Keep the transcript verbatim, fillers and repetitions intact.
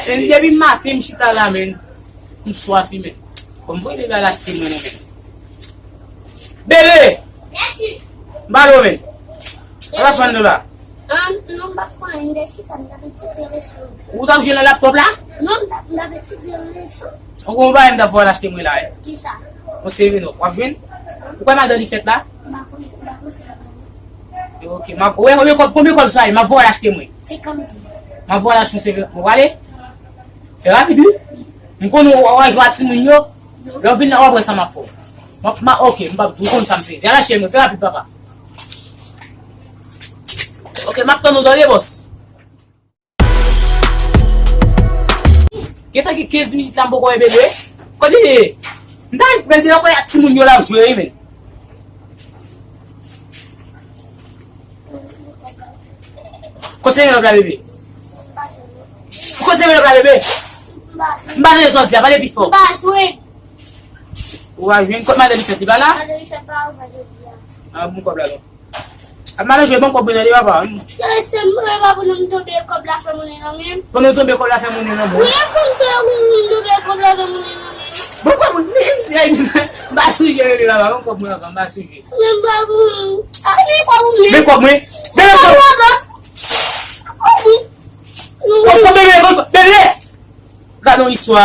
Men depi maten m chita la, men. M swaf wi, men. Bon, m voye bebe al achte mwen non, men. Bebe! M pa lo, men. Ala fann nou la. Ah, non, m pa fè anyen, m de chita, m t ap etidye leson. Ou t ap jwe nan laptop la? Non, m t ap, m t ap etidye leson. Ou konn bagay m t ap voye al achte mwen la, wi. Kisa? Yon seve non. W ap jwenn? Ou kwè madan li fèt la? M pa konn, m pa konn se la. Ok, m ap, wè, konbyen kòb, konbyen kòb sa ye? M ap voye al achte mwen. Senkant. M ap voye al achte yon seve. Ou prale? Fè rapid, wi. M konnen w, w a jwe ak timoun yo. Lè w vin la, w ap wè sa m ap fè w. M ap, m a, ok, m p ap di w, ou konn sa m fè. Zè lache mwen, fè rapid, papa. Ok, m ap tann ou, tande, bòs. Gentan gen kenz minit la, m poko wè bebe. Kote li ye? M ta pral deyò kote ak timoun yo la ap jwe, wi, men. Kote se envelòp la, bebe? Kote se envelòp la, bebe? M pa tande sa w di a, pale pi fò. M pa jwe. Ou pa jwenn? Kot madan li fèt, li pa la? Madan li fèt pa la jodi a. Ah, bon kòb la, non. Ap mal jwe, bon kòb mwen tande, papa. Yo, se mwen, papa, pou nou m tonbe kòb la fè monnen nan men m. Pou nou tonbe kòb la fè monnen nan men w. Wi, pou m tonbe, pou m tonbe kòb la fè monnen nan men m. Bon kòb mwen, men, men, m pa sou jwe, bebe, papa, bon kòb mwen, papa, m pa sou jwe. Men m pa pou, ah, men kòb ou men. Men kòb mwen. Men kòb mwen. Kòb mwen. Kòb, kòb, bebe, kòb, bebe. Gade yon istwa.